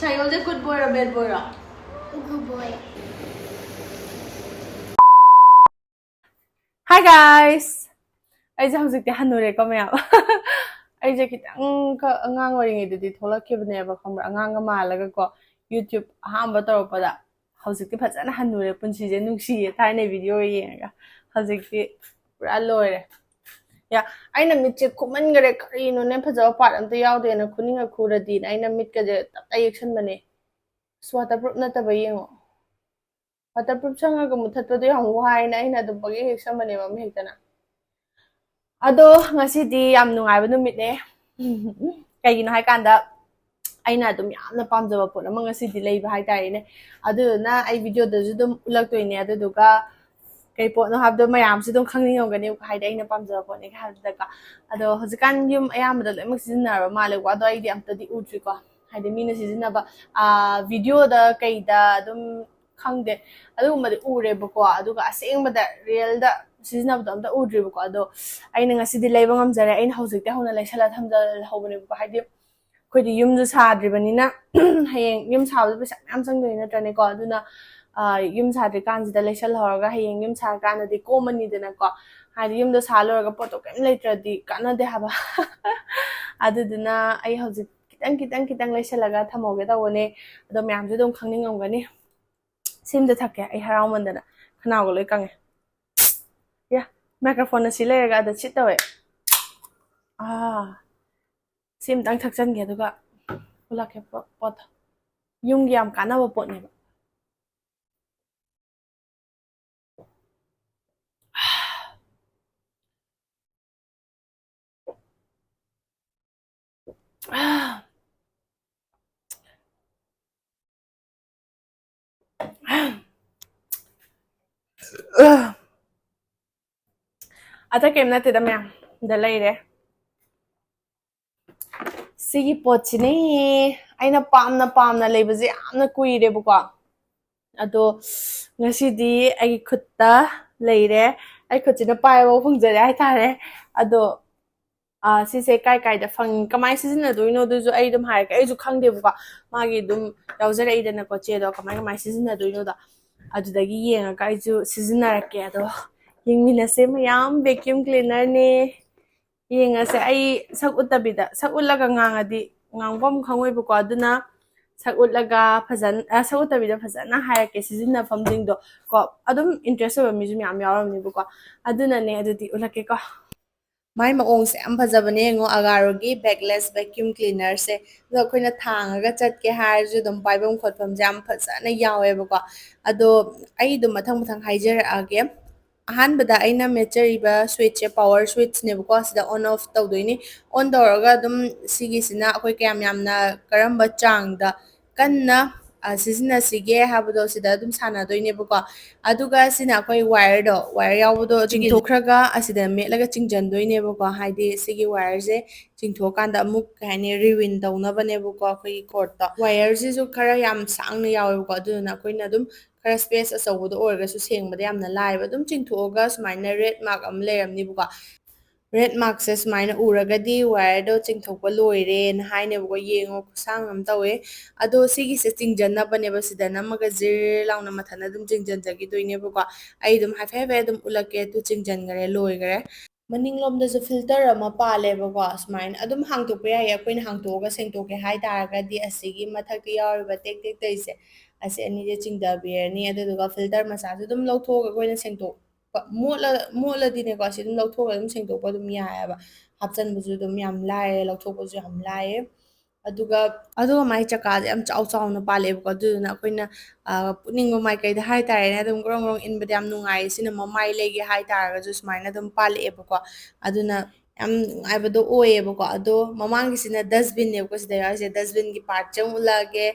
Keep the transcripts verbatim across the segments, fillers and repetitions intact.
ꯁꯥꯏꯀꯜꯁꯦ good boy ꯔꯣ bad boy ꯔꯣ? Good boy. Hi guys! ꯑꯩꯁꯦ ꯍꯧꯖꯤꯛꯇꯤ ꯍꯟꯅꯨꯔꯦꯀꯣ ꯃꯌꯥꯝ꯫ ꯑꯩꯁꯦ ꯈꯤꯇꯪ ꯈꯛ ꯑꯉꯥꯡ ꯑꯣꯏꯔꯤꯉꯩꯗꯗꯤ ꯊꯣꯛꯂꯛꯈꯤꯕꯅꯦꯕ, ꯈꯪꯕ꯭ꯔꯥ? ꯑꯉꯥꯡꯒ ꯃꯥꯜꯂꯒꯀꯣ, YouTube ꯑꯍꯥꯟꯕ ꯇꯧꯔꯛꯄꯗ꯫ ꯍꯧꯖꯤꯛꯇꯤ ꯐꯖꯅ ꯍꯟꯅꯨꯔꯦ, ꯄꯨꯟꯁꯤꯁꯦ ꯅꯨꯡꯁꯤꯌꯦ ꯊꯥꯏꯅꯩ video ꯌꯦꯡꯉꯒ꯫ ꯍꯧꯖꯤꯛꯇꯤ ꯄꯨꯔꯥ ꯂꯣꯏꯔꯦ꯫ ꯌꯥ, ꯑꯩꯅ ꯃꯤꯠꯁꯦ ꯈꯨꯃꯟꯈꯔꯦ, ꯀꯔꯤꯅꯣꯅꯦ, ꯐꯖꯕ part ꯑꯝꯇ ꯌꯥꯎꯗꯦꯅ ꯈꯨꯅꯤꯡꯒ ꯈꯨꯔꯗꯤꯅ ꯑꯩꯅ ꯃꯤꯠꯀꯁꯦ ꯇꯞꯇꯥꯏ ꯌꯦꯛꯁꯟꯕꯅꯦ꯫ ꯑꯁ, waterproof ꯅꯠꯇꯕ ꯌꯦꯡꯉꯣ꯫ Waterproof ꯁꯪꯉꯒ ꯃꯨꯊꯠꯄꯗꯣ ꯌꯥꯝ ꯋꯥꯏꯅ ꯑꯩꯅ ꯑꯗꯨꯝ ꯄꯪꯌꯦꯛ ꯌꯦꯛꯁꯟꯕꯅꯦꯕ ꯃꯍꯤꯛꯇꯅ꯫ ꯑꯗꯣ ꯉꯁꯤꯗꯤ ꯌꯥꯝ ꯅꯨꯡꯉꯥꯏꯕ ꯅꯨꯃꯤꯠꯅꯦ꯫ ꯀꯩꯒꯤꯅꯣ ꯍꯥꯏꯀꯥꯟꯗ ꯑꯩꯅ ꯑꯗꯨꯝ ꯌꯥꯝꯅ ꯄꯥꯝꯖꯕ ꯄꯣꯠ ꯑꯃ ꯉꯁꯤꯗꯤ ꯂꯩꯕ ꯍꯥꯏꯇꯥꯔꯦꯅꯦ꯫ ꯑꯗꯨꯗꯨꯅ ꯑꯩ videoꯗꯁꯨ ꯑꯗꯨꯝ ꯎꯠꯂꯛꯇꯣꯏꯅꯦ꯫ ꯑꯗꯨꯗꯨꯒ ꯀꯩ ꯄꯣꯠꯅꯣ ꯍꯥꯏꯕꯗꯣ ꯃꯌꯥꯝꯁꯨ ꯑꯗꯨꯝ ꯈꯪꯅꯤꯡꯉꯝꯒꯅꯤ, ꯍꯥꯏꯗꯤ ꯑꯩꯅ ꯄꯥꯝꯖꯕ ꯄꯣꯠꯅꯤ ꯍꯥꯏꯕꯗꯀꯣ꯫ ꯑꯗꯣ ꯍꯧꯖꯤꯛꯀꯥꯟ ꯌꯨꯝ ꯑꯌꯥꯝꯕꯗ ꯂꯣꯏꯅꯃꯛ ꯁꯤꯖꯤꯟꯅꯔꯕ ꯃꯥꯜꯂꯦꯀꯣ, ꯑꯗꯣ ꯑꯩꯗꯤ ꯑꯝꯇꯗꯤ ꯎꯗ꯭ꯔꯤꯀꯣ꯫ ꯍꯥꯏꯗꯤ ꯃꯤꯅ ꯁꯤꯖꯤꯟꯅꯕ, ꯑꯥ, videoꯗ ꯀꯩꯗ ꯑꯗꯨꯝ, ꯈꯪꯗꯦ, ꯑꯗꯨꯒꯨꯝꯕꯗꯤ ꯎꯔꯦꯕꯀꯣ, ꯑꯗꯨꯒ ꯑꯁꯦꯡꯕꯗ realꯗ ꯁꯤꯖꯤꯟꯅꯕꯗꯣ ꯑꯝꯇ ꯎꯗ꯭ꯔꯤꯕꯀꯣ꯫ ꯑꯗꯣ ꯑꯩꯅ ꯉꯁꯤꯗꯤ ꯂꯩꯕ ꯉꯝꯖꯔꯦ꯫ ꯑꯩꯅ ꯍꯧꯖꯤꯛꯇꯤ ꯍꯧꯅ ꯂꯩꯁꯜꯂ ꯊꯝꯖꯍꯧꯕꯅꯦꯕꯀꯣ, ꯍꯥꯏꯗꯤ ꯑꯩꯈꯣꯏꯗꯤ ꯌꯨꯝꯁꯨ ꯁꯥꯗ꯭ꯔꯤꯕꯅꯤꯅ ꯍꯌꯦꯡ ꯌꯨꯝ ꯁꯥꯕꯗ ꯄꯩꯁꯥ ꯃꯌꯥꯝ ꯆꯪꯗꯣꯏꯅꯤ ꯅꯠꯇ꯭ꯔꯅꯦꯀꯣ? ꯑꯗꯨꯅ, ꯑꯥ, ꯌꯨꯝ ꯁꯥꯗ꯭ꯔꯤꯀꯥꯟꯁꯤꯗ ꯂꯩꯁꯜꯍꯧꯔꯒ ꯍꯌꯦꯡ ꯌꯨꯝ ꯁꯥꯔꯀꯥꯟꯗꯗꯤ ꯀꯣꯝꯃꯅꯤꯗꯅꯀꯣ꯫ ꯍꯥꯏꯗꯤ ꯌꯨꯝꯗ ꯁꯥ ꯂꯣꯏꯔꯒ ꯄꯣꯠꯇꯣ ꯀꯩꯝ ꯂꯩꯇ꯭ꯔꯗꯤ ꯀꯥꯟꯅꯗꯦ ꯍꯥꯏꯕ꯫ ꯑꯗꯨꯗꯨꯅ ꯑꯩ ꯍꯧꯖꯤꯛ ꯈꯤꯇꯪ ꯈꯤꯇꯪ ꯈꯤꯇꯪ ꯂꯩꯁꯜꯂꯒ ꯊꯝꯍꯧꯒꯦ ꯇꯧꯕꯅꯦ꯫ ꯑꯗꯣ ꯃꯌꯥꯝꯁꯨ ꯑꯗꯨꯝ ꯈꯪꯅꯤꯡꯉꯝꯒꯅꯤ꯫ ꯁꯤꯝꯗ ꯊꯛꯀꯦ, ꯑꯩ ꯍꯔꯥꯎꯃꯟꯗꯅ ꯈꯅꯥꯎꯒ ꯂꯣꯏ ꯀꯪꯉꯦ꯫ ꯌꯥ, microphoneꯅ ꯁꯤ ꯂꯩꯔꯒ ꯑꯗ ꯁꯤꯠ ꯇꯧꯋꯦ꯫ ꯑꯥ, ꯁꯤ ꯑꯝꯇꯪ ꯊꯛꯆꯟꯒꯦ, ꯑꯗꯨꯒ ꯎꯠꯂꯛꯀꯦ ꯄꯣ-, ꯄꯣꯠꯇꯣ꯫ ꯌꯨꯝꯒꯤ ꯌꯥꯝ ꯀꯥꯟꯅꯕ ꯄꯣꯠꯅꯦꯕ꯫ ꯑꯇꯩ ꯀꯩꯝ ꯅꯠꯇꯦꯗ ꯃꯌꯥꯝ, ꯗ ꯂꯩꯔꯦ꯫ ꯁꯤꯒꯤ ꯄꯣꯠꯁꯤꯅꯦ ꯑꯩꯅ ꯄꯥꯝꯅ ꯄꯥꯝꯅ ꯂꯩꯕꯁꯦ ꯌꯥꯝꯅ ꯀꯨꯏꯔꯦꯕꯀꯣ꯫ ꯑꯗꯣ ꯉꯁꯤꯗꯤ ꯑꯩꯒꯤ ꯈꯨꯠꯇ ꯂꯩꯔꯦ꯫ ꯑꯩ ꯈꯨꯠꯁꯤꯅ ꯄꯥꯏꯕ ꯐꯪꯖꯔꯦ ꯍꯥꯏꯇꯥꯔꯦ꯫ ꯑꯗꯣ ꯁꯤꯁꯦ ꯀꯥꯏ ꯀꯥꯏꯗ ꯐꯪꯉꯤ, ꯀꯃꯥꯏꯅ ꯁꯤꯖꯤꯟꯅꯗꯣꯏꯅꯣ ꯑꯗꯨꯁꯨ ꯑꯩ ꯑꯗꯨꯝ ꯍꯥꯏꯔꯛꯀꯦ꯫ ꯑꯩꯁꯨ ꯈꯪꯗꯦꯕꯀꯣ, ꯃꯥꯒꯤ ꯑꯗꯨꯝ ꯌꯥꯎꯖꯔꯛꯏꯗꯅꯀꯣ ꯆꯦꯗꯣ, ꯀꯃꯥꯏ ꯀꯃꯥꯏꯅ ꯁꯤꯖꯤꯟꯅꯗꯣꯏꯅꯣꯗꯣ꯫ ꯑꯗꯨꯗꯒꯤ ꯌꯦꯡꯉꯒ ꯑꯩꯁꯨ ꯁꯤꯖꯤꯟꯅꯔꯛꯀꯦ꯫ ꯑꯗꯣ ꯌꯦꯡꯃꯤꯟꯅꯁꯦ ꯃꯌꯥꯝ꯫ ꯚꯦꯀ꯭ꯌꯨꯝ ꯀ꯭ꯂꯤꯅꯔꯅꯦ꯫ ꯌꯦꯡꯉꯁꯦ꯫ ꯑꯩ ꯁꯛ ꯎꯠꯇꯕꯤꯗ, ꯁꯛ ꯎꯠꯂꯒ ꯉꯥꯡꯉꯗꯤ ꯉꯥꯡꯐꯝ ꯈꯪꯉꯣꯏꯕꯀꯣ, ꯑꯗꯨꯅ ꯁꯛ ꯎꯠꯂꯒ ꯐꯖꯅ, ꯑ, ꯁꯛ ꯎꯠꯇꯕꯤꯗ ꯐꯖꯅ ꯍꯥꯏꯔꯛꯀꯦ ꯁꯤꯖꯤꯟꯅꯐꯝꯁꯤꯡꯗꯣ ꯀꯣ꯫ ꯑꯗꯨꯝ ꯏꯟꯇꯔꯦꯁ ꯑꯣꯏꯕ ꯃꯤꯁꯨ ꯃꯌꯥꯝ ꯌꯥꯎꯔꯝꯅꯤꯕꯀꯣ, ꯑꯗꯨꯅꯅꯦ꯫ ꯑꯗꯨꯗꯤ ꯎꯠꯂꯛꯀꯦꯀꯣ꯫ ꯃꯥꯏ ꯃꯑꯣꯡꯁꯦ ꯌꯥꯝ ꯐꯖꯕꯅꯦ ꯌꯦꯡꯉꯣ, ꯑꯒꯥꯔꯣꯒꯤ ꯕꯦꯛꯂꯦꯁ ꯚꯦꯀ꯭ꯌꯨꯝ ꯀ꯭ꯂꯤꯅꯔꯁꯦ꯫ ꯑꯗꯣ ꯑꯩꯈꯣꯏꯅ ꯊꯥꯡꯉꯒ ꯆꯠꯀꯦ ꯍꯥꯏꯔꯁꯨ ꯑꯗꯨꯝ ꯄꯥꯏꯐꯝ ꯈꯣꯠꯐꯝꯁꯦ ꯌꯥꯝ ꯐꯖꯅ ꯌꯥꯎꯋꯦꯕꯀꯣ꯫ ꯑꯗꯣ ꯑꯩ ꯑꯗꯨꯝ ꯃꯊꯪ ꯃꯊꯪ ꯍꯥꯏꯖꯔꯛꯑꯒꯦ꯫ ꯑꯍꯥꯟꯕꯗ ꯑꯩꯅ ꯃꯦꯠꯆꯔꯤꯕ ꯁ꯭ꯋꯤꯠꯁꯦ ꯄꯋꯔ ꯁ꯭ꯋꯤꯠꯁꯅꯦꯕꯀꯣ꯫ ꯁꯤꯗ ꯑꯣꯟ ꯑꯣꯐ ꯇꯧꯗꯣꯏꯅꯤ꯫ ꯑꯣꯟ ꯇꯧꯔꯒ ꯑꯗꯨꯝ ꯁꯤꯒꯤꯁꯤꯅ ꯑꯩꯈꯣꯏ ꯀꯌꯥꯝ ꯌꯥꯝꯅ, ꯀꯔꯝꯕ ꯆꯥꯡꯗ ꯀꯟꯅ, ꯑ, ꯁꯤꯖꯤꯟꯅꯁꯤꯒꯦ ꯍꯥꯏꯕꯗꯣ ꯁꯤꯗ ꯑꯗꯨꯝ ꯁꯥꯟꯅꯗꯣꯏꯅꯦꯕꯀꯣ꯫ ꯑꯗꯨꯒ ꯁꯤꯅ ꯑꯩꯈꯣꯏ ꯋꯥꯌꯔꯗꯣ, ꯋꯥꯌꯔ ꯌꯥꯎꯕꯗꯣ ꯆꯤꯡꯊꯣꯛꯈ꯭ꯔꯒ ꯑꯁꯤꯗ ꯃꯦꯠꯂꯒ ꯆꯤꯡꯁꯤꯟꯗꯣꯏꯅꯦꯕꯀꯣ꯫ ꯍꯥꯏꯗꯤ ꯁꯤꯒꯤ ꯋꯥꯌꯔꯁꯦ ꯆꯤꯡꯊꯣꯛꯑꯀꯥꯟꯗ ꯑꯃꯨꯛ, ꯀꯩ ꯍꯥꯏꯅꯤ, ꯔꯤꯋꯤꯟ ꯇꯧꯅꯕꯅꯦꯕꯀꯣ ꯑꯩꯈꯣꯏꯒꯤ ꯀꯣꯔꯠꯇꯣ꯫ ꯋꯥꯌꯔꯁꯤꯁꯨ ꯈꯔ ꯌꯥꯝ ꯁꯥꯡꯅ ꯌꯥꯎꯋꯦꯕꯀꯣ, ꯑꯗꯨꯗꯨꯅ ꯑꯩꯈꯣꯏꯅ ꯑꯗꯨꯝ ꯈꯔ ꯁ꯭ꯄꯦꯁ ꯑꯆꯧꯕꯗ ꯑꯣꯏꯔꯒꯁꯨ ꯁꯦꯡꯕꯗ ꯌꯥꯝꯅ ꯂꯥꯏꯕ꯫ ꯑꯗꯨꯝ ꯆꯤꯡꯊꯣꯛꯑꯒ ꯁꯨꯃꯥꯏꯅ ꯔꯦꯗ ꯃꯥꯔꯛ ꯑꯃ ꯂꯩꯔꯝꯅꯤꯕꯀꯣ꯫ ꯔꯦꯗ ꯃꯥꯔꯛꯁꯦ ꯁꯨꯃꯥꯏꯅ ꯎꯔꯒꯗꯤ ꯋꯥꯌꯔꯗꯣ ꯆꯤꯡꯊꯣꯛꯄ ꯂꯣꯏꯔꯦꯅ ꯍꯥꯏꯅꯦꯕꯀꯣ꯫ ꯌꯦꯡꯉꯣ, ꯈꯨꯠꯁꯥꯡ ꯑꯃ ꯇꯧꯋꯦ꯫ ꯑꯗꯣ ꯁꯤꯒꯤꯁꯦ ꯆꯤꯡꯖꯟꯅꯕꯅꯦꯕ, ꯁꯤꯗ ꯅꯝꯃꯒ ꯖꯤꯔ ꯂꯥꯎꯅ ꯃꯊꯟꯇ ꯑꯗꯨꯝ ꯆꯤꯡꯖꯟꯖꯈꯤꯗꯣꯏꯅꯦꯕꯀꯣ꯫ ꯑꯩ ꯑꯗꯨꯝ ꯍꯥꯏꯐꯦꯠ ꯍꯥꯏꯐꯦꯠ ꯑꯗꯨꯝ ꯎꯠꯂꯛꯀꯦ꯫ ꯑꯗꯨ ꯆꯤꯡꯖꯟꯈꯔꯦ, ꯂꯣꯏꯈꯔꯦ꯫ ꯃꯅꯤꯡꯂꯣꯝꯗꯁꯨ ꯐꯤꯜꯇꯔ ꯑꯃ ꯄꯥꯜꯂꯦꯕꯀꯣ꯫ ꯁꯨꯃꯥꯏꯅ ꯑꯗꯨꯝ ꯍꯥꯡꯇꯣꯛꯄ ꯌꯥꯏꯌꯦ꯫ ꯑꯩꯈꯣꯏꯅ ꯍꯥꯡꯇꯣꯛꯑꯒ ꯁꯦꯡꯗꯣꯛꯀꯦ ꯍꯥꯏ ꯇꯥꯔꯒꯗꯤ ꯑꯁꯤꯒꯤ ꯃꯊꯛꯇ ꯌꯥꯎꯔꯤꯕ ꯇꯦꯛ ꯇꯦꯛ ꯇꯩꯁꯦ, ꯑꯁꯤ ꯑꯅꯤꯁꯦ ꯆꯤꯡꯊꯕꯤꯔꯅꯤ꯫ ꯑꯗꯨꯗꯨꯒ ꯐꯤꯜꯇꯔ ꯃꯆꯥꯁꯨ ꯑꯗꯨꯝ ꯂꯧꯊꯣꯛꯑꯒ ꯑꯩꯈꯣꯏꯅ ꯁꯦꯡꯗꯣꯛꯄ, ꯃꯣꯠꯂ-, ꯃꯣꯠꯂꯗꯤꯅꯦꯀꯣ, ꯑꯁꯤ ꯑꯗꯨꯝ ꯂꯧꯊꯣꯛꯑꯒ ꯑꯗꯨꯝ ꯁꯦꯡꯗꯣꯛꯄ ꯑꯗꯨꯝ ꯌꯥꯏꯑꯕ꯫ ꯍꯥꯞꯆꯟꯕꯁꯨ ꯑꯗꯨꯝ ꯌꯥꯝ ꯂꯥꯏꯔꯦ, ꯂꯧꯊꯣꯛꯄꯁꯨ ꯌꯥꯝ ꯂꯥꯏꯌꯦ꯫ ꯑꯗꯨꯒ, ꯑꯗꯨꯒ ꯃꯥꯏ ꯆꯀꯥꯁꯦ ꯌꯥꯝ ꯆꯥꯎ ꯆꯥꯎꯅ ꯄꯥꯜꯂꯛꯑꯦꯕꯀꯣ꯫ ꯑꯗꯨꯗꯨꯅ ꯑꯩꯈꯣꯏꯅ, ꯑ, ꯄꯨꯅꯤꯡꯕ ꯃꯥꯏꯀꯩꯗ ꯍꯥꯏꯇꯥꯔꯦꯅꯦ, ꯑꯗꯨꯝ ꯒ꯭ꯔꯣꯡ ꯒ꯭ꯔꯣꯡ ꯏꯟꯕꯗ ꯌꯥꯝ ꯅꯨꯡꯉꯥꯏꯌꯦ꯫ ꯁꯤꯅ ꯃꯃꯥꯏ ꯂꯩꯒꯦ ꯍꯥꯏꯇꯥꯔꯒꯁꯨ ꯁꯨꯃꯥꯏꯅ ꯑꯗꯨꯝ ꯄꯥꯜꯂꯛꯑꯦꯕꯀꯣ꯫ ꯑꯗꯨꯅ ꯌꯥꯝ ꯅꯨꯡꯉꯥꯏꯕꯗꯣ ꯑꯣꯏꯌꯦꯕꯀꯣ꯫ ꯑꯗꯣ ꯃꯃꯥꯡꯒꯤꯁꯤꯅ ꯗꯁꯕꯤꯟꯅꯦꯕꯀꯣ, ꯁꯤꯗ ꯌꯥꯎꯔꯤꯁꯦ꯫ ꯗꯁꯕꯤꯟꯒꯤ ꯄꯥꯔꯠꯁꯦ ꯑꯃꯨꯛ ꯎꯠꯂꯛꯑꯒꯦ꯫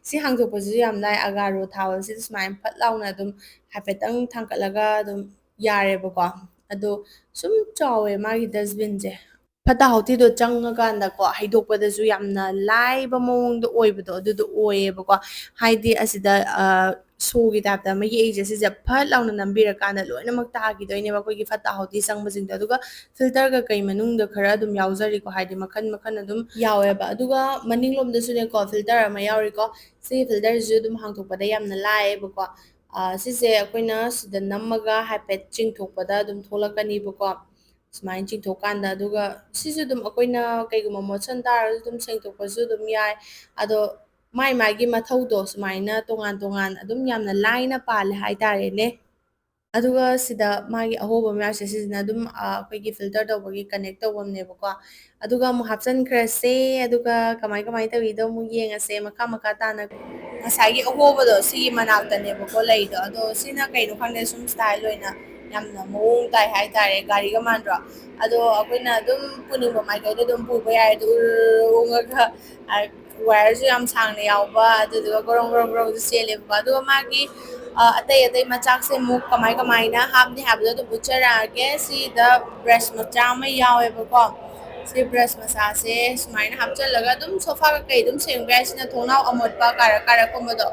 ꯁꯤ ꯍꯥꯡꯗꯣꯛꯄꯁꯤꯁꯨ ꯌꯥꯝ ꯂꯥꯏ꯫ ꯑꯒꯥꯔꯣ ꯊꯥꯕꯁꯤꯗ ꯁꯨꯃꯥꯏꯅ ꯐꯠ ꯂꯥꯎꯅ ꯑꯗꯨꯝ ꯍꯥꯏꯐꯦꯠꯇꯪ ꯊꯥꯡꯀꯠꯂꯒ ꯑꯗꯨꯝ ꯌꯥꯔꯦꯕꯀꯣ꯫ ꯑꯗꯣ ꯁꯨꯝ ꯆꯥꯎꯋꯦ ꯃꯥꯒꯤ ꯗꯁꯕꯤꯟꯁꯦ꯫ ꯐꯠꯇ ꯍꯥꯎꯊꯤꯗꯣ ꯆꯪꯉꯀꯥꯟꯗꯀꯣ, ꯍꯩꯗꯣꯛꯄꯗꯁꯨ ꯌꯥꯝꯅ ꯂꯥꯏꯕ ꯃꯑꯣꯡꯗ ꯑꯣꯏꯕꯗꯣ ꯑꯗꯨꯗꯣ ꯑꯣꯏꯌꯦꯕꯀꯣ꯫ ꯍꯥꯏꯗꯤ ꯑꯁꯤꯗ, ꯑ, ꯁꯣꯒꯤ ꯇꯥꯏꯞꯇ ꯑꯃ ꯌꯦꯛꯏꯁꯦ, ꯁꯤꯁꯦ ꯐꯠ ꯂꯥꯎꯅ ꯅꯝꯕꯤꯔꯀꯥꯟꯗ ꯂꯣꯏꯅꯃꯛ ꯇꯥꯈꯤꯗꯣꯏꯅꯦꯕ ꯑꯩꯈꯣꯏꯒꯤ ꯐꯠꯇ ꯍꯥꯎꯊꯤ ꯆꯪꯕꯁꯤꯡꯗꯣ꯫ ꯑꯗꯨꯒ filter ꯀꯩꯀꯩ ꯃꯅꯨꯡꯗ ꯈꯔ ꯑꯗꯨꯝ ꯌꯥꯎꯖꯔꯤꯀꯣ, ꯍꯥꯏꯗꯤ ꯃꯈꯟ ꯃꯈꯟ ꯑꯗꯨꯝ ꯌꯥꯎꯋꯦꯕ꯫ ꯑꯗꯨꯒ ꯃꯅꯤꯡꯂꯣꯝꯗꯁꯨꯅꯦꯀꯣ, filter ꯑꯃ ꯌꯥꯎꯔꯤꯀꯣ꯫ ꯁꯤꯒꯤ filterꯁꯤꯁꯨ ꯑꯗꯨꯝ ꯍꯥꯡꯗꯣꯛꯄꯗ ꯌꯥꯝꯅ ꯂꯥꯏꯌꯦꯕꯀꯣ꯫ ꯑ, ꯁꯤꯁꯦ ꯑꯩꯈꯣꯏꯅ ꯁꯤꯗ ꯅꯝꯃꯒ ꯍꯥꯏꯐꯦꯠ ꯆꯤꯡꯊꯣꯛꯄꯗ ꯑꯗꯨꯝ ꯊꯣꯛꯂꯛꯀꯅꯤꯕꯀꯣ꯫ ꯁꯨꯃꯥꯏꯅ ꯆꯤꯡꯊꯣꯛꯀꯥꯟꯗ, ꯑꯗꯨꯒ ꯁꯤꯁꯨ ꯑꯗꯨꯝ ꯑꯩꯈꯣꯏꯅ ꯀꯩꯒꯨꯝꯕ ꯃꯣꯠꯁꯟ ꯇꯥꯔꯁꯨ ꯑꯗꯨꯝ ꯁꯦꯡꯗꯣꯛꯄꯁꯨ ꯑꯗꯨꯝ ꯌꯥꯏ꯫ ꯑꯗꯣ ꯃꯥꯏ ꯃꯥꯒꯤ ꯃꯊꯧꯗꯣ ꯁꯨꯃꯥꯏꯅ ꯇꯣꯉꯥꯟ ꯇꯣꯉꯥꯟ ꯑꯗꯨꯝ ꯌꯥꯝꯅ ꯂꯥꯏꯅ ꯄꯥꯜꯂꯦ ꯍꯥꯏꯇꯥꯔꯦꯅꯦ꯫ ꯑꯗꯨꯒ ꯁꯤꯗ ꯃꯥꯒꯤ ꯑꯍꯣꯕ ꯃꯌꯥꯝꯁꯦ ꯁꯤꯁꯤꯅ ꯑꯗꯨꯝ, ꯑ, ꯑꯩꯈꯣꯏꯒꯤ filter ꯇꯧꯕꯒꯤ connect ꯇꯧꯐꯝꯅꯦꯕꯀꯣ꯫ ꯑꯗꯨꯒ ꯑꯃꯨꯛ ꯍꯥꯞꯆꯤꯟꯈ꯭ꯔꯁꯦ, ꯑꯗꯨꯒ ꯀꯃꯥꯏ ꯀꯃꯥꯏꯅ ꯇꯧꯔꯤꯗꯣ ꯑꯃꯨꯛ ꯌꯦꯡꯉꯁꯦ ꯃꯈꯥ ꯃꯈꯥ ꯇꯥꯅ꯫ ꯉꯁꯥꯏꯒꯤ ꯑꯍꯣꯕꯗꯣ ꯁꯤꯒꯤ ꯃꯅꯥꯛꯇꯅꯦꯕꯀꯣ ꯂꯩꯗꯣ, ꯑꯗꯣ ꯁꯤꯅ ꯀꯩꯅꯣ ꯈꯪꯗꯦ, ꯁꯨꯝ style ꯑꯣꯏꯅ ꯌꯥꯝꯅ ꯃꯑꯣꯡ ꯇꯥꯏ ꯍꯥꯏꯇꯥꯔꯦ, ꯒꯥꯔꯤꯒ ꯃꯥꯟꯗ꯭ꯔꯣ? ꯑꯗꯣ ꯑꯩꯈꯣꯏꯅ ꯑꯗꯨꯝ ꯄꯨꯅꯤꯡꯕ ꯃꯥꯏꯀꯩꯗ ꯑꯗꯨꯝ ꯄꯨꯕ ꯌꯥꯏ, ꯑꯗꯨ ꯎꯔ ꯎꯪꯉꯒ, ꯑ, wireꯁꯨ ꯌꯥꯝ ꯁꯥꯡꯅ ꯌꯥꯎꯕ, ꯑꯗꯨꯗꯨꯒ ꯒꯣꯔꯣꯡ ꯒꯣꯔꯣꯡ ꯒꯣꯔꯣꯡꯁꯨ ꯆꯦꯜꯂꯦꯕꯀꯣ꯫ ꯑꯗꯨꯒ ꯃꯥꯒꯤ, ꯑ, ꯑꯇꯩ ꯑꯇꯩ ꯃꯆꯥꯛꯁꯦ ꯑꯃꯨꯛ ꯀꯃꯥꯏ ꯀꯃꯥꯏꯅ ꯍꯥꯞꯅꯤ ꯍꯥꯏꯕꯗꯣ ꯑꯗꯨꯝ ꯎꯠꯆꯔꯛꯑꯒꯦ꯫ ꯁꯤꯗ brush ꯃꯆꯥ ꯑꯃ ꯌꯥꯎꯋꯦꯕꯀꯣ꯫ ꯁꯤ brush ꯃꯆꯥꯁꯦ ꯁꯨꯃꯥꯏꯅ ꯍꯥꯞꯆꯜꯂꯒ ꯑꯗꯨꯝ sofa ꯀꯩꯀꯩ ꯑꯗꯨꯝ ꯁꯦꯡꯕ ꯌꯥꯏ꯫ ꯁꯤꯅ ꯊꯣꯡꯅꯥꯎ ꯑꯃꯣꯠꯄ ꯀꯥꯔꯛ ꯀꯥꯔꯛꯀꯨꯝꯕꯗꯣ,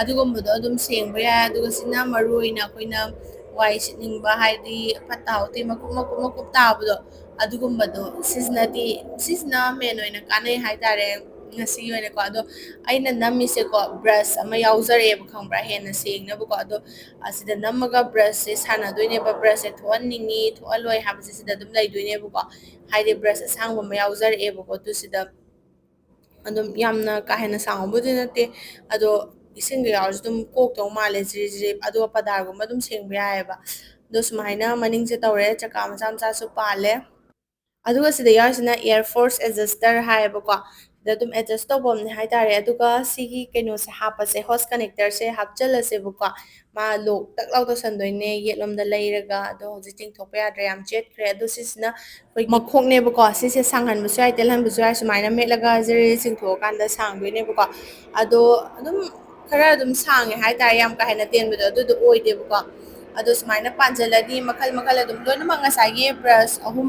ꯑꯗꯨꯒꯨꯝꯕꯗꯣ ꯑꯗꯨꯝ ꯁꯦꯡꯕ ꯌꯥꯏ꯫ ꯑꯗꯨꯒ ꯁꯤꯅ ꯃꯔꯨ ꯑꯣꯏꯅ ꯑꯩꯈꯣꯏꯅ ꯋꯥꯏ ꯁꯤꯠꯅꯤꯡꯕ, ꯍꯥꯏꯗꯤ ꯐꯠꯇ ꯍꯥꯎꯊꯤ ꯃꯀꯨꯞ ꯃꯀꯨꯞ ꯃꯀꯨꯞ ꯇꯥꯕꯗꯣ, ꯑꯗꯨꯒꯨꯝꯕꯗꯣ ꯁꯤꯖꯤꯟꯅꯗꯤ, ꯁꯤꯁꯤꯅ main ꯑꯣꯏꯅ ꯀꯥꯟꯅꯩ ꯍꯥꯏꯇꯥꯔꯦ ꯉꯁꯤꯒꯤ ꯑꯣꯏꯅꯀꯣ꯫ ꯑꯗꯣ ꯑꯩꯅ ꯅꯝꯃꯤꯁꯦꯀꯣ, brush ꯑꯃ ꯌꯥꯎꯖꯔꯛꯑꯦꯕ, ꯈꯪꯕ꯭ꯔꯥ, ꯍꯦꯟꯅ ꯁꯦꯡꯅꯕꯀꯣ꯫ ꯑꯗꯣ ꯑꯁꯤꯗ ꯅꯝꯃꯒ brushꯁꯦ ꯁꯥꯟꯅꯗꯣꯏꯅꯦꯕ꯫ Brushꯁꯦ ꯊꯣꯛꯍꯟꯅꯤꯡꯉꯤ ꯊꯣꯛꯍꯜꯂꯣꯏ ꯍꯥꯏꯕꯁꯦ ꯁꯤꯗ ꯑꯗꯨꯝ ꯂꯩꯗꯣꯏꯅꯦꯕꯀꯣ꯫ ꯍꯥꯏꯗꯤ brush ꯑꯁꯥꯡꯕ ꯑꯃ ꯌꯥꯎꯖꯔꯛꯑꯦꯕꯀꯣ꯫ ꯑꯗꯨ ꯁꯤꯗ ꯑꯗꯨꯝ ꯌꯥꯝꯅ ꯀꯥ ꯍꯦꯟꯅ ꯁꯥꯡꯕꯕꯨꯗꯤ ꯅꯠꯇꯦ, ꯑꯗꯣ ꯏꯁꯤꯡꯒ ꯌꯥꯎꯔꯁꯨ ꯑꯗꯨꯝ ꯀꯣꯛꯇꯧ ꯃꯥꯜꯂꯦ ꯖꯤꯔꯤ ꯖꯤꯔꯤ꯫ ꯑꯗꯨꯒ ꯄꯗꯥꯔꯒꯨꯝꯕ ꯑꯗꯨꯝ ꯁꯦꯡꯕ ꯌꯥꯏꯑꯕ꯫ ꯑꯗꯣ ꯁꯨꯃꯥꯏꯅ ꯃꯅꯤꯡꯁꯦ ꯇꯧꯔꯦ, ꯆꯀꯥ ꯃꯆꯥ ꯃꯆꯥꯁꯨ ꯄꯥꯜꯂꯦ꯫ ꯑꯗꯨꯒ ꯁꯤꯗ ꯌꯥꯎꯔꯤꯁꯤꯅ air force adjuster ꯍꯥꯏꯌꯦꯕꯀꯣ꯫ ꯁꯤꯗ ꯑꯗꯨꯝ adjust ꯇꯧꯐꯝꯅꯦ ꯍꯥꯏꯇꯥꯔꯦ꯫ ꯑꯗꯨꯒ ꯁꯤꯒꯤ ꯀꯩꯅꯣꯁꯦ ꯍꯥꯞꯄꯁꯦ, hose connectorꯁꯦ ꯍꯥꯞꯆꯜꯂꯁꯦꯕꯀꯣ꯫ ꯃꯥ lock ꯇꯛ ꯂꯥꯎ ꯇꯧꯁꯟꯗꯣꯏꯅꯦ ꯌꯦꯠꯂꯣꯝꯗ ꯂꯩꯔꯒ꯫ ꯑꯗꯣ ꯍꯧꯖꯤꯛ ꯆꯤꯡꯊꯣꯛꯄ ꯌꯥꯗ꯭ꯔꯦ, ꯌꯥꯝ ꯆꯦꯠꯈ꯭ꯔꯦ꯫ ꯑꯗꯣ ꯁꯤꯁꯤꯅ ꯑꯩꯈꯣꯏ ꯃꯈꯣꯛꯅꯦꯕꯀꯣ꯫ ꯁꯤꯁꯦ ꯁꯥꯡꯍꯟꯕꯁꯨ ꯌꯥꯏ, ꯇꯦꯜꯍꯟꯕꯁꯨ ꯌꯥꯏ꯫ ꯁꯨꯃꯥꯏꯅ ꯃꯦꯠꯂꯒ ꯖꯤꯔꯤ ꯆꯤꯡꯊꯣꯛꯑꯀꯥꯟꯗ ꯁꯥꯡꯗꯣꯏꯅꯦꯕꯀꯣ꯫ ꯑꯗꯣ ꯑꯗꯨꯝ ꯈꯔ ꯑꯗꯨꯝ ꯁꯥꯡꯉꯦ ꯍꯥꯏꯇꯥꯔꯦ, ꯌꯥꯝ ꯀꯥ ꯍꯦꯟꯅ ꯇꯦꯟꯕꯗꯣ ꯑꯗꯨꯗꯣ ꯑꯣꯏꯗꯦꯕꯀꯣ꯫ ꯑꯗꯣ ꯁꯨꯃꯥꯏꯅ ꯄꯥꯟꯁꯤꯜꯂꯗꯤ ꯃꯈꯜ ꯃꯈꯜ ꯑꯗꯨꯝ ꯂꯣꯏꯅꯃꯛ ꯉꯁꯥꯏꯒꯤ brush ꯑꯍꯨꯝ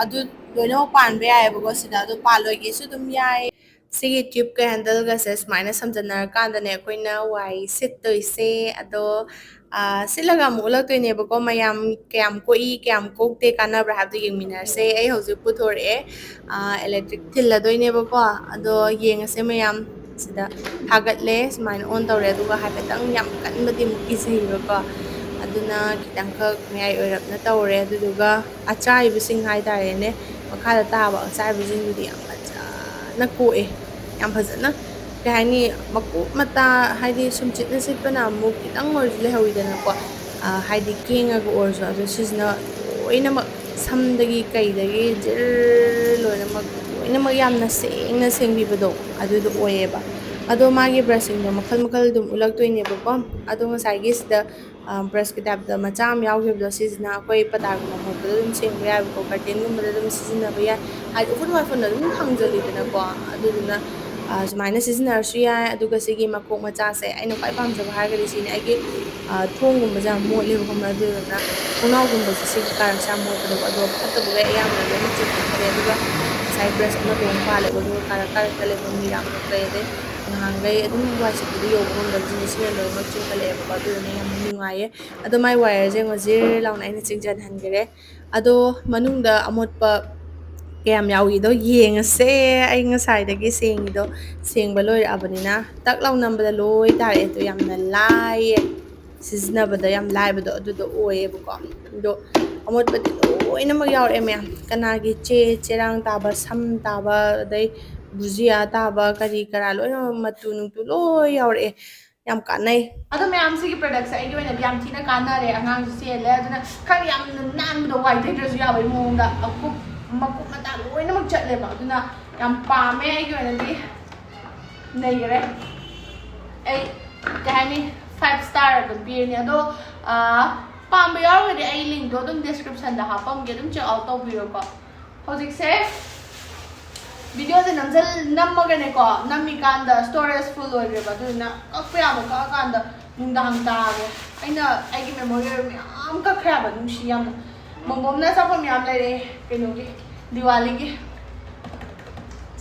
ꯑꯗꯨ ꯂꯣꯏꯅꯃꯛ ꯄꯥꯟꯕ ꯌꯥꯏꯑꯕꯀꯣ ꯁꯤꯗ, ꯑꯗꯣ ꯄꯥꯜꯂꯣꯏꯒꯦꯁꯨ ꯑꯗꯨꯝ ꯌꯥꯏ꯫ ꯁꯤꯒꯤ ꯇ꯭ꯌꯨꯕ ꯀ ꯍꯦꯟꯗꯜꯒꯁꯦ ꯁꯨꯃꯥꯏꯅ ꯁꯝꯖꯟꯅꯔꯀꯥꯟꯗꯅꯦ ꯑꯩꯈꯣꯏꯅ ꯋꯥꯏ ꯁꯤꯠꯇꯣꯏꯁꯦ꯫ ꯑꯗꯣ ꯁꯤꯠꯂꯒ ꯑꯃꯨꯛ ꯎꯠꯂꯛꯇꯣꯏꯅꯦꯕꯀꯣ, ꯃꯌꯥꯝ ꯀꯌꯥꯝ ꯀꯣꯛꯏ, ꯀꯌꯥꯝ ꯀꯣꯛꯇꯦ, ꯀꯥꯟꯅꯕ꯭ꯔꯥ ꯍꯥꯏꯕꯗꯣ ꯌꯦꯡꯃꯤꯟꯅꯔꯁꯦ꯫ ꯑꯩ ꯍꯧꯖꯤꯛ ꯄꯨꯊꯣꯔꯛꯑꯦ, ꯏꯂꯦꯛꯇ꯭ꯔꯤꯛ ꯊꯤꯜꯂꯗꯣꯏꯅꯦꯕꯀꯣ꯫ ꯑꯗꯣ ꯌꯦꯡꯉꯁꯦ ꯃꯌꯥꯝ꯫ ꯁꯤꯗ ꯊꯥꯒꯠꯂꯦ, ꯁꯨꯃꯥꯏꯅ ꯑꯣꯟ ꯇꯧꯔꯦ, ꯑꯗꯨꯒ ꯍꯥꯏꯐꯦꯠꯇꯪ ꯌꯥꯝ ꯀꯟꯕꯗꯤ ꯑꯃꯨꯛ ꯀꯤꯖꯩꯕꯀꯣ꯫ ꯑꯗꯨꯅ ꯈꯤꯇꯪꯈꯛ ꯃꯌꯥꯏ ꯑꯣꯏꯔꯞꯅ ꯇꯧꯔꯦ, ꯑꯗꯨꯗꯨꯒ ꯑꯆꯥꯏꯕꯁꯤꯡ ꯍꯥꯏꯇꯥꯔꯦꯅꯦ, ꯃꯈꯥꯗ ꯇꯥꯕ ꯑꯆꯥꯏꯕꯁꯤꯡꯗꯨꯗꯤ ꯌꯥꯝ ꯐꯖꯅ ꯀꯣꯛꯑꯦ꯫ ꯌꯥꯝ ꯐꯖꯅ, ꯀꯩ ꯍꯥꯏꯅꯤ, ꯃꯀꯨꯞ ꯃꯇꯥ, ꯍꯥꯏꯗꯤ ꯁꯨꯝꯆꯤꯠꯅ ꯁꯤꯠꯄꯅ ꯑꯃꯨꯛ ꯈꯤꯇꯪ ꯑꯣꯏꯔꯁꯨ ꯂꯩꯍꯧꯋꯤꯗꯅꯀꯣ꯫ ꯍꯥꯏꯗꯤ ꯀꯦꯡꯉꯒ ꯑꯣꯏꯔꯁꯨ, ꯑꯗꯣ ꯁꯤꯁꯤꯅ ꯂꯣꯏꯅꯃꯛ ꯁꯝꯗꯒꯤ ꯀꯩꯗꯒꯤ ꯖꯤꯔ ꯂꯣꯏꯅꯃꯛ, ꯂꯣꯏꯅꯃꯛ ꯌꯥꯝꯅ ꯁꯦꯡꯅ ꯁꯦꯡꯕꯤꯕꯗꯣ ꯑꯗꯨꯗꯣ ꯑꯣꯏꯌꯦꯕ꯫ ꯑꯗꯣ ꯃꯥꯒꯤ ꯕ꯭ꯔꯁꯁꯤꯡꯗꯣ ꯃꯈꯜ ꯃꯈꯜ ꯑꯗꯨꯝ ꯎꯠꯂꯛꯇꯣꯏꯅꯦꯕꯀꯣ꯫ ꯑꯗꯣ ꯉꯁꯥꯏꯒꯤ ꯁꯤꯗ ꯕ꯭ꯔꯁꯀꯤ ꯇꯥꯏꯞꯇ ꯃꯆꯥ ꯑꯃ ꯌꯥꯎꯈꯤꯕꯗꯣ, ꯁꯤꯁꯤꯅ ꯑꯩꯈꯣꯏ ꯄꯇꯥꯒꯨꯝꯕ ꯃꯣꯠꯄꯗ ꯑꯗꯨꯝ ꯁꯦꯡꯕ ꯌꯥꯏꯕꯀꯣ, ꯀꯔꯇꯦꯟꯒꯨꯝꯕꯗ ꯑꯗꯨꯝ ꯁꯤꯖꯤꯟꯅꯕ ꯌꯥꯏ꯫ ꯍꯥꯏꯗꯤ ꯎꯐꯨꯟ ꯋꯥꯏꯐꯨꯟ ꯑꯗꯨꯝ ꯊꯥꯡꯖꯜꯂꯤꯗꯅꯀꯣ, ꯑꯗꯨꯗꯨꯅ ꯁꯨꯃꯥꯏꯅ ꯁꯤꯖꯤꯟꯅꯔꯁꯨ ꯌꯥꯏ꯫ ꯑꯗꯨꯒ ꯁꯤꯒꯤ ꯃꯈꯣꯛ ꯃꯆꯥꯁꯦ ꯑꯩꯅ ꯈ꯭ꯋꯥꯏ ꯄꯥꯝꯖꯕ ꯍꯥꯏꯔꯒꯗꯤ ꯁꯤꯅꯤ꯫ ꯑꯩꯒꯤ ꯊꯣꯡꯒꯨꯝꯕꯁꯦ ꯌꯥꯝ ꯃꯣꯠꯂꯦꯕ ꯈꯪꯕ꯭ꯔꯥ, ꯑꯗꯨꯗꯨꯅ ꯊꯣꯡꯅꯥꯎꯒꯨꯝꯕꯁꯦ ꯁꯤꯒꯤ ꯀꯥꯔꯛꯁꯦ ꯌꯥꯝ ꯃꯣꯠꯄꯗꯣꯀꯣ, ꯑꯗꯣ ꯐꯠꯇꯕꯒ ꯑꯌꯥꯝꯕꯅ ꯂꯣꯏꯅ ꯆꯤꯡꯊꯣꯛꯈ꯭ꯔꯦ꯫ ꯑꯗꯨꯒ ꯉꯁꯥꯏ ꯕ꯭ꯔꯁ ꯑꯃ ꯇꯣꯡ ꯄꯥꯜꯂꯦꯕ, ꯑꯗꯨꯒ ꯀꯥꯔꯛ ꯀꯥꯔꯛꯇ ꯂꯩꯕ ꯃꯤꯔꯥꯡ ꯀꯩ ꯑꯗꯩ ꯅꯍꯥꯟꯈꯩ ꯑꯗꯨꯝ ꯋꯥꯏ ꯁꯤꯠꯄꯗ ꯌꯧꯕ ꯉꯝꯗꯕꯁꯤꯡꯗꯣ ꯁꯤꯅ ꯂꯣꯏꯅꯃꯛ ꯆꯤꯡꯈꯠꯂꯛꯑꯦꯕꯀꯣ꯫ ꯑꯗꯨꯗꯨꯅ ꯌꯥꯝ ꯅꯨꯡꯉꯥꯏꯌꯦ꯫ ꯑꯗꯣ ꯃꯥꯏ ꯋꯥꯌꯔꯁꯦ ꯌꯦꯡꯉꯣ, ꯖꯤꯔ ꯂꯥꯎꯅ ꯑꯩꯅ ꯆꯤꯡꯁꯤꯟꯍꯟꯈ꯭ꯔꯦ꯫ ꯑꯗꯣ ꯃꯅꯨꯡꯗ ꯑꯃꯣꯠꯄ ꯀꯌꯥꯝ ꯌꯥꯎꯏꯗꯣ ꯌꯦꯡꯉꯁꯦ꯫ ꯑꯩ ꯉꯁꯥꯏꯗꯒꯤ ꯁꯦꯡꯉꯤꯗꯣ ꯁꯦꯡꯕ ꯂꯣꯏꯔꯛꯑꯕꯅꯤꯅ ꯇꯛ ꯂꯥꯎ ꯅꯝꯕꯗ ꯂꯣꯏ ꯇꯥꯔꯛꯑꯦ꯫ ꯑꯗꯣ ꯌꯥꯝꯅ ꯂꯥꯏꯌꯦ, ꯁꯤꯖꯤꯟꯅꯕꯗ ꯌꯥꯝ ꯂꯥꯏꯕꯗꯣ ꯑꯗꯨꯗꯣ ꯑꯣꯏꯌꯦꯕꯀꯣ꯫ ꯑꯗꯣ ꯑꯃꯣꯠꯄꯗꯤ ꯂꯣꯏꯅꯃꯛ ꯌꯥꯎꯔꯛꯑꯦ ꯃꯌꯥꯝ, ꯀꯅꯥꯒꯤ ꯆꯦ ꯆꯦꯔꯥꯡ ꯇꯥꯕ, ꯁꯝ ꯇꯥꯕ, ꯑꯗꯩ ꯕꯨꯖꯤꯌꯥ ꯇꯥꯕ, ꯀꯔꯤ ꯀꯔꯥ ꯂꯣꯏꯅꯃꯛ ꯃꯇꯨ ꯅꯨꯡꯇꯨ ꯂꯣꯏ ꯌꯥꯎꯔꯛꯑꯦ꯫ ꯌꯥꯝ ꯀꯥꯟꯅꯩ꯫ ꯑꯗꯣ ꯃꯌꯥꯝ, ꯁꯤꯒꯤ ꯄ꯭ꯔꯗꯛꯁꯦ ꯑꯩꯒꯤ ꯑꯣꯏꯅꯗꯤ ꯌꯥꯝ ꯊꯤꯅ ꯀꯥꯟꯅꯔꯦ꯫ ꯑꯉꯥꯡꯁꯨ ꯆꯦꯜꯂꯦ, ꯑꯗꯨꯅ ꯈꯔ ꯌꯥꯝꯅ ꯅꯥꯟꯕꯗꯣ, ꯋꯥꯏ ꯇꯩꯗ꯭ꯔꯁꯨ ꯌꯥꯕꯒꯤ ꯃꯑꯣꯡꯗ ꯑꯀꯨꯞ ꯃꯀꯨꯞ ꯃꯇꯥ ꯂꯣꯏꯅꯃꯛ ꯆꯠꯂꯦꯕ꯫ ꯑꯗꯨꯅ ꯌꯥꯝ ꯄꯥꯝꯃꯦ ꯑꯩꯒꯤ ꯑꯣꯏꯅꯗꯤ꯫ ꯅꯩꯈꯔꯦ꯫ ꯑꯩ ꯀꯩ ꯍꯥꯏꯅꯤ, ꯐꯥꯏꯚ ꯁ꯭ꯇꯥꯔ ꯑꯗꯨꯝ ꯄꯤꯔꯅꯤ꯫ ꯑꯗꯣ ꯄꯥꯝꯕ ꯌꯥꯎꯔꯒꯗꯤ ꯑꯩ ꯂꯤꯡꯗꯣ ꯑꯗꯨꯝ ꯗꯤꯁꯀ꯭ꯔꯤꯞꯁꯟꯗ ꯍꯥꯞꯄꯝꯒꯦ, ꯑꯗꯨꯝ ꯆꯦꯛ ꯑꯥꯎꯠ ꯇꯧꯕꯤꯔꯣꯀꯣ꯫ ꯍꯧꯖꯤꯛꯁꯦ ꯚꯤꯗꯤꯑꯣꯁꯦ ꯅꯝꯖꯜ ꯅꯝꯃꯒꯅꯦꯀꯣ, ꯅꯝꯃꯤꯀꯥꯟꯗ ꯁ꯭ꯇꯣꯔꯦꯖ ꯐꯨꯜ ꯑꯣꯏꯈ꯭ꯔꯦꯕ, ꯑꯗꯨꯗꯨꯅ ꯀꯛꯄ ꯌꯥꯕ ꯀꯛꯑꯀꯥꯟꯗ ꯅꯨꯡꯗꯥꯡ ꯇꯥꯔꯦ꯫ ꯑꯩꯅ ꯑꯩꯒꯤ ꯃꯦꯃꯣꯔꯤ ꯑꯣꯏꯕ ꯃꯌꯥꯝ ꯀꯛꯈ꯭ꯔꯦ ꯍꯥꯏꯕ, ꯅꯨꯡꯁꯤ ꯌꯥꯝꯅ꯫ ꯃꯣꯃꯣꯝꯅ ꯑꯆꯥꯄꯣꯠ ꯃꯌꯥꯝ ꯂꯩꯔꯛꯑꯦ, ꯀꯩꯅꯣꯒꯤ ꯗꯤꯋꯥꯂꯤꯒꯤ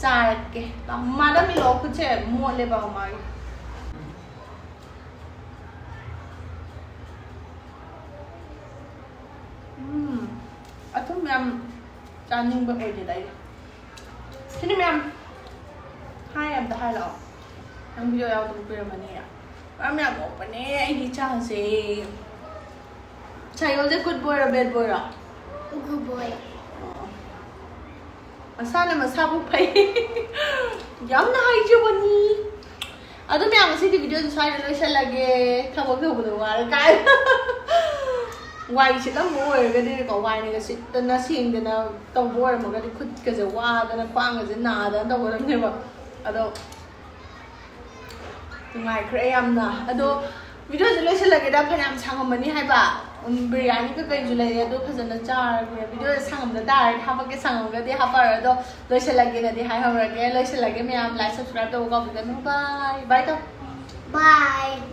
ꯆꯥꯔꯛꯀꯦ꯫ ꯃꯥꯗ ꯃꯤꯂꯣ ꯈꯨꯠꯁꯦ ꯃꯣꯠꯂꯦꯕ ꯃꯥꯒꯤ꯫ ꯎꯝ, ꯑꯊꯨꯝꯕ ꯌꯥꯝ ꯆꯥꯅꯤꯡꯕ ꯑꯣꯏꯗꯦꯗ ꯑꯩ꯫ ꯁꯤꯅꯤ ꯃꯌꯥꯝ꯫ ꯍꯥꯏ ꯑꯝꯇ ꯍꯥꯏꯔꯛꯑꯣ꯫ ꯅꯪ ꯚꯤꯗꯤꯑꯣ ꯌꯥꯎꯗꯕ ꯀꯨꯏꯔꯝꯃꯅꯤ꯫ ꯃꯔꯝ ꯌꯥꯝ ꯃꯣꯛꯄꯅꯦ ꯑꯩꯒꯤ ꯏꯆꯥꯁꯦ꯫ ꯁꯥꯏꯌꯣꯜꯁꯦ good boy ꯔꯣ bad boy ꯔꯣ? Good boy꯫ ꯑꯣ꯫ ꯃꯁꯥꯅ ꯃꯁꯥꯕꯨ ꯐꯩ꯫ ꯌꯥꯝꯅ ꯍꯥꯏꯖꯕꯅꯤ꯫ ꯑꯗꯨ ꯃꯌꯥꯝ, ꯉꯁꯤꯒꯤ ꯚꯤꯗꯤꯑꯣꯁꯦ ꯁ꯭ꯋꯥꯏꯗ ꯂꯣꯏꯁꯤꯜꯂꯒꯦ꯫ ꯊꯕꯛ ꯇꯧꯕꯗ ꯋꯥꯔꯦ ꯀꯥꯏ꯫ ꯋꯥꯏ ꯁꯤꯠꯂꯝꯕ ꯑꯣꯏꯔꯒꯗꯤꯀꯣ, ꯋꯥꯏꯅꯒ ꯁꯤꯠꯇꯅ ꯁꯦꯡꯗꯅ ꯇꯧꯕ ꯑꯣꯏꯔꯝꯃꯒꯗꯤ ꯈꯨꯠꯀꯁꯦ ꯋꯥꯗꯅ ꯈ꯭ꯋꯥꯡꯒꯁꯦ ꯅꯥꯗꯅ ꯇꯧꯒꯗꯕꯅꯦꯕ꯫ ꯑꯗꯣ ꯅꯨꯡꯉꯥꯏꯈ꯭ꯔꯦ ꯌꯥꯝꯅ꯫ ꯑꯗꯣ ꯚꯤꯗꯤꯑꯣꯁꯦ ꯂꯣꯏꯁꯤꯜꯂꯒꯦꯗ, ꯐꯅꯌꯥꯝ ꯁꯥꯡꯉꯝꯃꯅꯤ ꯍꯥꯏꯕ꯫ ꯎꯝ, ꯕꯤꯔꯌꯥꯅꯤ ꯀꯩꯀꯩꯁꯨ ꯂꯩꯔꯦ, ꯑꯗꯣ ꯐꯖꯅ ꯆꯥꯔꯒꯦ꯫ ꯚꯤꯗꯤꯑꯣꯁꯦ ꯁꯥꯡꯉꯝꯗ ꯇꯥꯔꯗꯤ ꯍꯥꯄꯛꯀꯦ, ꯁꯥꯡꯉꯝꯒꯗꯤ ꯍꯥꯄꯛꯑꯔꯣꯏ꯫ ꯑꯗꯣ ꯂꯣꯏꯁꯤꯜꯂꯒꯦꯅꯗꯤ ꯍꯥꯏꯍꯧꯔꯒꯦ꯫ ꯂꯣꯏꯁꯤꯜꯂꯒꯦ ꯃꯌꯥꯝ, like subscribe ꯇꯧꯕ ꯀꯥꯎꯕꯤꯒꯅꯨ꯫ Bye, bye ꯇꯧ꯫ Bye꯫